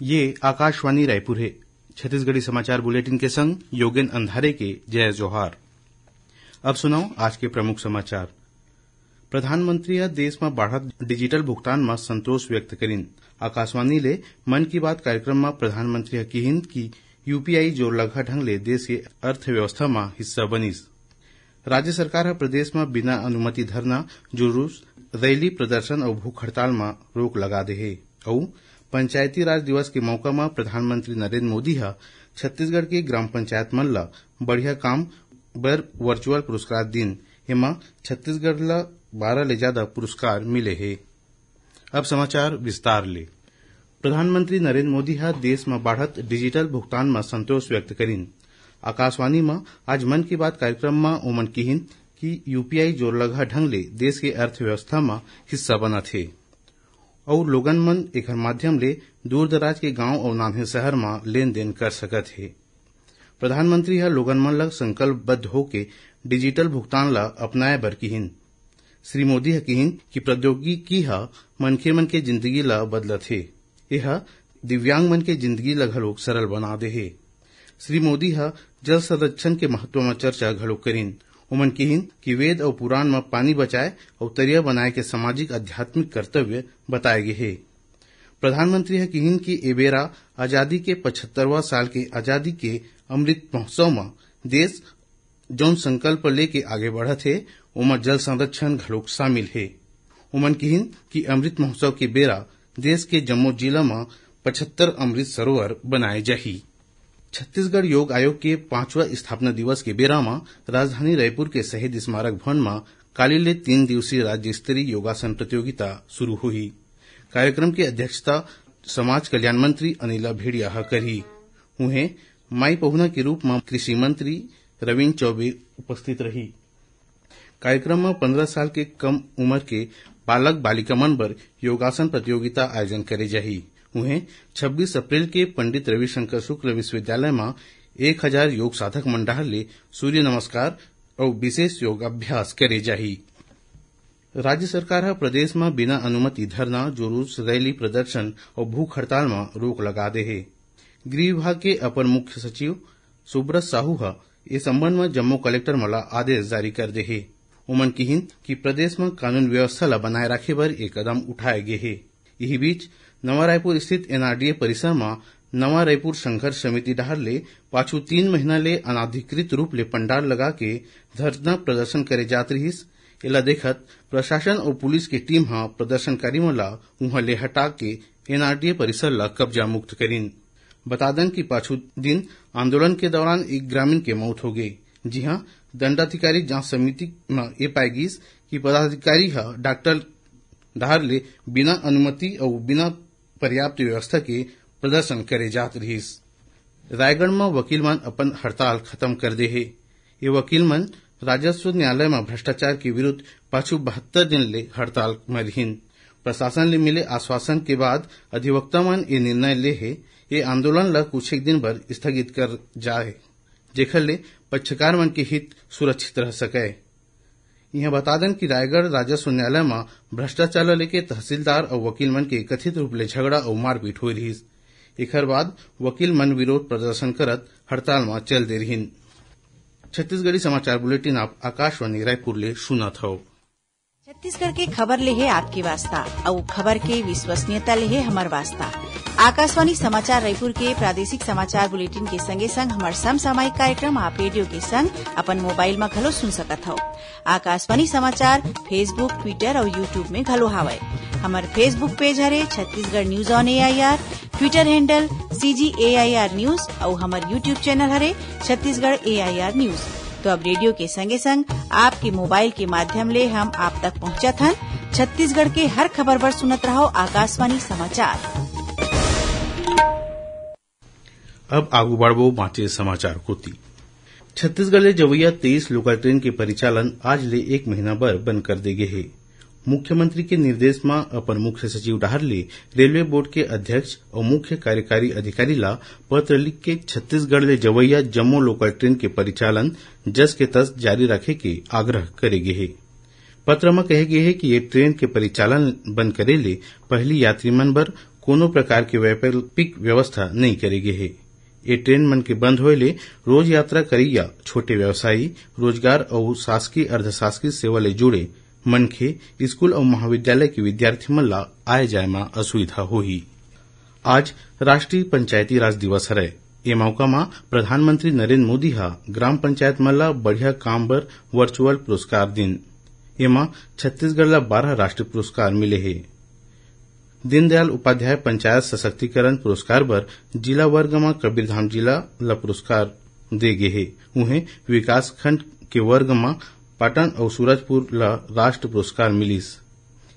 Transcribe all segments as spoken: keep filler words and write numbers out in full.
ये आकाशवाणी रायपुर हे। छत्तीसगढ़ी समाचार बुलेटिन के संग योगेन अंधारे के जय जोहार। अब सुनव आज के प्रमुख समाचार। प्रधानमंत्री ह देश म बाढ़त डिजिटल भुगतान म संतोष व्यक्त करिन। आकाशवाणी ले मन की बात कार्यक्रम म प्रधानमंत्री ह किहिन कि यूपीआई जोरलगहा ढंग ले देश के अर्थव्यवस्था म हिस्सा बनिस। राज्य सरकार ह प्रदेश म बिना अनुमति धरना, जुलूस, रैली, प्रदर्शन अउ भूख हड़ताल म रोक लगा दे हे। अउ पंचायती राज दिवस के मौका म प्रधानमंत्री नरेंद्र मोदी ह छत्तीसगढ़ के ग्राम पंचायत मन ल बढ़िया काम बर वर्चुअल पुरस्कार दिन। एमा छत्तीसगढ़ ल बारह ले जादा पुरस्कार मिले हे। अब समाचार विस्तार ले। प्रधानमंत्री नरेंद्र मोदी ह देश म बाढ़त डिजिटल भुगतान म संतोष व्यक्त करिन। आकाशवाणी म आज मन की बात कार्यक्रम म ओमन किहिन कि यूपीआई जोरलगहा ढंग ले देश के अर्थव्यवस्था म हिस्सा बनत हे अउ लोगन मन एखर माध्यम ले दूर-दराज के गांव अउ नान्हे शहर म लेन-देन कर सकत हे। प्रधानमंत्री ह लोगन मन ल संकल्पबद्ध होके डिजिटल भुगतान ल अपनाए बर किहिन। श्री मोदी ह किहिन कि प्रौद्योगिकी ह मनखे मन के जिंदगी ल बदलत हे। एह दिव्यांग मन के जिंदगी ल घलोक सरल बना दे हे। श्री मोदी ह जल संरक्षण के महत्व म चर्चा घलोक करिन। ओमन किहिन कि वेद अउ पुराण म पानी बचाए अउ तरिया बनाए के सामाजिक आध्यात्मिक कर्तव्य बताए गे हे। प्रधानमंत्री ह किहिन कि ए बेरा आजादी के पचहत्तरवां साल के आजादी के अमृत महोत्सव म देश जौन संकल्प लेके आगे बढ़त हे, ओमा जल संरक्षण घलोक शामिल हे। ओमन किहिन कि अमृत महोत्सव के बेरा देश के जम्मो जिला म पचहत्तर अमृत सरोवर बनाए जाही। छत्तीसगढ़ योग आयोग के पांचवा स्थापना दिवस के बेरा म राजधानी रायपुर के शहीद स्मारक भवन म काली ले तीन दिवसीय राज्य स्तरीय योगासन प्रतियोगिता शुरू होही। कार्यक्रम के अध्यक्षता समाज कल्याण मंत्री अनिला भेड़िया ह करही। उहें, माई पहुना के रूप म कृषि मंत्री रविंद्र चौबे उपस्थित रही। कार्यक्रम म पन्द्रह साल के कम उमर के बालक बालिका मन बर योगासन प्रतियोगिता आयोजन करे जाही। उहें, छब्बीस अप्रैल के पंडित रविशंकर शुक्ल विश्वविद्यालय म एक हजार योग साधक मन डहार ले सूर्य नमस्कार अउ विशेष योगाभ्यास करे जाही। राज्य सरकार ह प्रदेश म बिना अनुमति धरना, जुलूस, रैली, प्रदर्शन अउ भूख हड़ताल म रोक लगा दे हे। गृह विभाग के अपर मुख्य सचिव सुब्रत साहू ह ए संबंध म जम्मो कलेक्टर मन ल आदेश जारी कर दे हे। ओमन किहिन कि प्रदेश म कानून व्यवस्था ल बनाए राखे बर ए कदम उठाए गे हे। इही बीच, नवा रायपुर स्थित एनआरडीए परिसर म नवा रायपुर संघर्ष समिति डहार ले पाछू तीन महीना ले अनाधिकृत रूप ले पंडाल लगा के धरना प्रदर्शन करे जात रिहिस। एला देखत प्रशासन अउ पुलिस के टीम ह प्रदर्शनकारी मन ल उहां ले हटा के एनआरडीए परिसर ल कब्जा मुक्त करिन। बता दन कि पाछू दिन आंदोलन के दौरान एक ग्रामीण के मौत हो गे, जिहां दंडाधिकारी जांच समिति म ए पाए गिस कि पदाधिकारी ह डॉक्टर डहार ले बिना अनुमति अउ बिना पर्याप्त व्यवस्था के प्रदर्शन करे जात रिहिस। रायगढ़ म वकील मन अपन हड़ताल खत्म कर दे हे। ये वकील मन राजस्व न्यायालय म भ्रष्टाचार के विरुद्ध पाछू बहत्तर दिन ले हड़ताल म रिहिन। प्रशासन ले मिले आश्वासन के बाद अधिवक्ता मन ये निर्णय ले हे, ये आंदोलन ल कुछ एक दिन बर स्थगित कर जाए, जेखर ले पक्षकार मन के हित सुरक्षित रह सकय। इहां बता दन कि रायगढ़ राजस्व न्यायालय म भ्रष्टाचार ल लेके तहसीलदार अउ वकील मन के कथित रूप ले झगड़ा अउ मारपीट होए रिहिस। एखर बाद वकील मन विरोध प्रदर्शन करत हड़ताल म चल दे रिहिन। छत्तीसगढ़ी समाचार बुलेटिन आप आकाशवाणी रायपुर ले सुनत हव। छत्तीसगढ़ के खबर ले हे आपके वास्ता, अउ खबर के विश्वसनीयता ले हे हमर वास्ता। आकाशवाणी समाचार रायपुर के प्रादेशिक समाचार बुलेटिन के संगे संग हमर समसामयिक कार्यक्रम आप रेडियो के संग अपन मोबाइल म घलो सुन सकत हव। आकाशवाणी समाचार Facebook, Twitter अउ YouTube में घलो हावय। हमर Facebook पेज हरे Chhattisgarh news on AIR, Twitter handle CG AIR news अउ हमर YouTube चैनल हरे छत्तीसगढ़ एआईआर न्यूज। तो अब रेडियो के संगे संग आपके मोबाइल के माध्यम ले हम आप तक पहुंचत हन। छत्तीसगढ़ के हर खबर बर सुनत रहो आकाशवाणी समाचार। अब आगू बढ़बो बांचे समाचार कोति। छत्तीसगढ़ ले जवैया तेईस लोकल ट्रेन के परिचालन आज ले एक महीना बर बंद कर दे गे हे। मुख्यमंत्री के निर्देश म अपन मुख्य सचिव डहार ले रेलवे बोर्ड के अध्यक्ष अउ मुख्य कार्यकारी अधिकारी ला पत्र लिख के छत्तीसगढ़ ले जवैया जम्मो लोकल ट्रेन के परिचालन जस के तस जारी रखे के आग्रह करे गे हे। पत्र म कहे गे हे कि ये ट्रेन के परिचालन बंद करे ले पहिली यात्री मन बर कोनो प्रकार के वैकल्पिक व्यवस्था नइ करे गे हे। ए ट्रेन मन के बंद होए ले रोज यात्रा करइया छोटे व्यवसायी, रोजगार अउ शासकीय अर्धशासकीय सेवा ले जुड़े मनखे, स्कूल अउ महाविद्यालय के विद्यार्थी मन ला आए जाए म असुविधा होही। आज राष्ट्रीय पंचायती राज दिवस हरय। ए मौका म प्रधानमंत्री नरेंद्र मोदी ह ग्राम पंचायत मन ला बढ़िया काम बर वर्चुअल पुरस्कार दिन। एमा छत्तीसगढ़ ला बारह राष्ट्रीय पुरस्कार मिले हे। दीनदयाल उपाध्याय पंचायत सशक्तिकरण पुरस्कार बर जिला वर्ग म कबीरधाम जिला ला पुरस्कार दे गे हे। उहें, विकासखंड के वर्ग म पाटन अउ सूरजपुर ला राष्ट्रीय पुरस्कार मिलिस।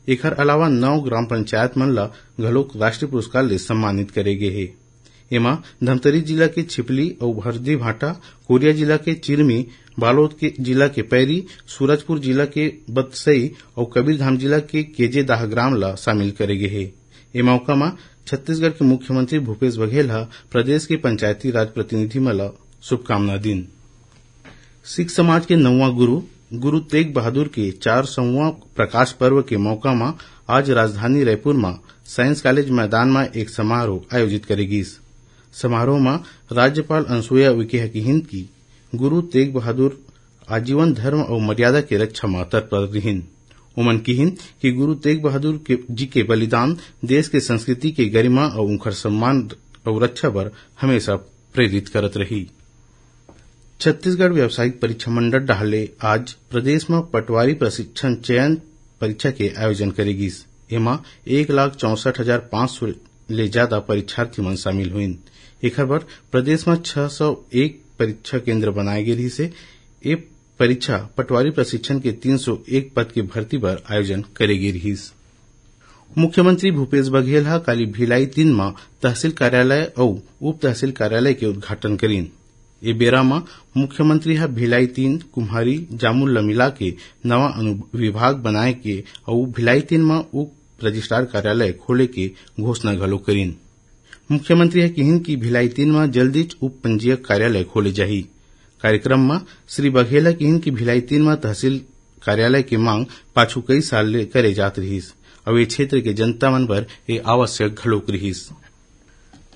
एखर अलावा नौ ग्राम पंचायत मन ला घलोक राष्ट्रीय पुरस्कार ले सम्मानित करे गे हे। एमा धमतरी जिला के छिपली अउ हरदीभाटा, कोरिया जिला के चिरमी, बालोद के जिला के पैरी, सूरजपुर जिला के बतसई अउ कबीरधाम जिला के केजेदाह ग्राम ला शामिल करे गे हे। ए मौका म छत्तीसगढ़ के मुख्यमंत्री भूपेश बघेल ह प्रदेश के पंचायती राज प्रतिनिधि मन ला शुभकामना दीन। सिख समाज के नौवां गुरु, गुरु तेग बहादुर के चार सौवां प्रकाश पर्व के मौका म आज राजधानी रायपुर म साइंस कॉलेज मैदान म एक समारोह आयोजित करे गिस। समारोह म राज्यपाल अनुसुईया उइके ह किहिन कि गुरु तेग बहादुर आजीवन धर्म अउ मर्यादा के रक्षा म तत्पर रिहिन। ओमन किहिन कि गुरु तेग बहादुर के, जी के बलिदान देश के संस्कृति के गरिमा अउ उंखर सम्मान अउ रक्षा बर हमेशा प्रेरित करत रही। छत्तीसगढ़ व्यावसायिक परीक्षा मंडल डहार ले आज प्रदेश म पटवारी प्रशिक्षण चयन परीक्षा के आयोजन करे गिस। एमा एक लाख चौसठ हजार पाँच सौ ले ज्यादा परीक्षार्थी मन शामिल होइन। एखर बर प्रदेश म छह सौ एक परीक्षा केंद्र बनाए गे रिहिस हे। ए परीक्षा पटवारी प्रशिक्षण के तीन सौ एक पद के भर्ती बर आयोजन करे गे रिहिस। मुख्यमंत्री भूपेश बघेल ह काली भिलाई तीन म तहसील कार्यालय अउ उप तहसील कार्यालय के उद्घाटन करीन। ए बेरा म मुख्यमंत्री ह भिलाई तीन, कुम्हारी, जामुल ल मिला के नवा अनुविभाग बनाए के अउ भिलाई तीन म उप रजिस्ट्रार कार्यालय खोले के घोषणा घलो करीन। मुख्यमंत्री ह किहिन कि भिलाई तीन म जल्दीच उप पंजीयक कार्यालय खोले जाही। कार्यक्रम म श्री बघेल ह किहिन कि भिलाई तीन म तहसील कार्यालय के मांग पाछू कई साल ले करे जात रिहिस, अउ ए क्षेत्र के जनता मन बर ए आवश्यक घलोक रिहिस।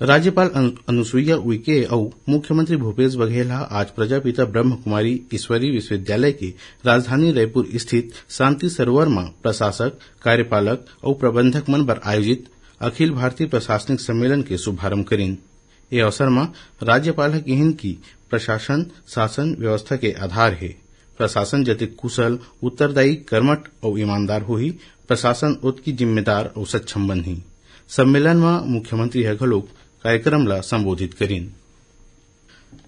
राज्यपाल अनु-, अनुसुईया उइके अउ मुख्यमंत्री भूपेश बघेल ह आज प्रजापिता ब्रह्म कुमारी ईश्वरी विश्वविद्यालय के राजधानी रायपुर स्थित शांति सरोवर म प्रशासक, कार्यपालक अउ प्रबंधक मन बर आयोजित अखिल भारतीय प्रशासनिक सम्मेलन के शुभारंभ करिन। ए अवसर म राज्यपाल ह किहिन कि प्रशासन शासन व्यवस्था के आधार हे। प्रशासन जतेक कुशल, उत्तरदायी, कर्मठ अउ ईमानदार होही, प्रशासन ओतकी जिम्मेदार अउ सक्षम बनही। सम्मेलन म मुख्यमंत्री ह घलोक कार्यक्रम ल संबोधित करिन।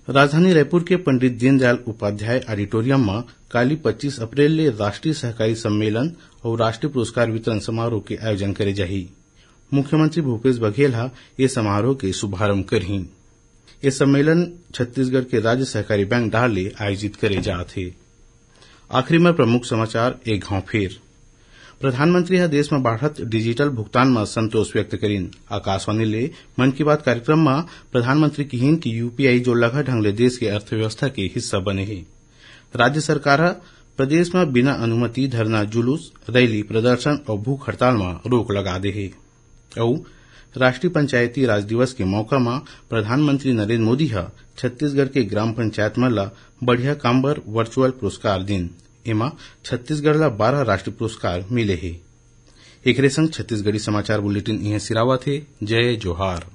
राजधानी रायपुर के पंडित दीनदयाल उपाध्याय ऑडिटोरियम म काली पच्चीस अप्रैल ले राष्ट्रीय सहकारी सम्मेलन अउ राष्ट्रीय पुरस्कार वितरण समारोह के आयोजन करे जाही। मुख्यमंत्री भूपेश बघेल ह ए समारोह के शुभारंभ करही। ए सम्मेलन छत्तीसगढ़ के राज्य सहकारी बैंक डहार ले आयोजित करे जात हे। आखिरी म प्रमुख समाचार एक घांव फेर। प्रधानमंत्री ह देश म बाढ़त डिजिटल भुगतान म संतोष व्यक्त करिन। आकाशवाणी ले मन की बात कार्यक्रम म प्रधानमंत्री किहिन कि यूपीआई जोललाघा ढंग ले देश के अर्थव्यवस्था के हिस्सा बने हे। राज्य सरकार ह प्रदेश म बिना अनुमति धरना जुलूस, रैली, प्रदर्शन अउ भूख हड़ताल म रोक लगा दे हे। अउ राष्ट्रीय पंचायती राज दिवस के मौका म प्रधानमंत्री नरेंद्र मोदी ह छत्तीसगढ़ के ग्राम पंचायत मन ल बढ़िया काम बर वर्चुअल पुरस्कार दिन। एमा छत्तीसगढ़ ल बारह राष्ट्रीय पुरस्कार मिले हे। एकरे संग छत्तीसगढ़ी समाचार बुलेटिन इहें सिरावत हे। जय जोहार।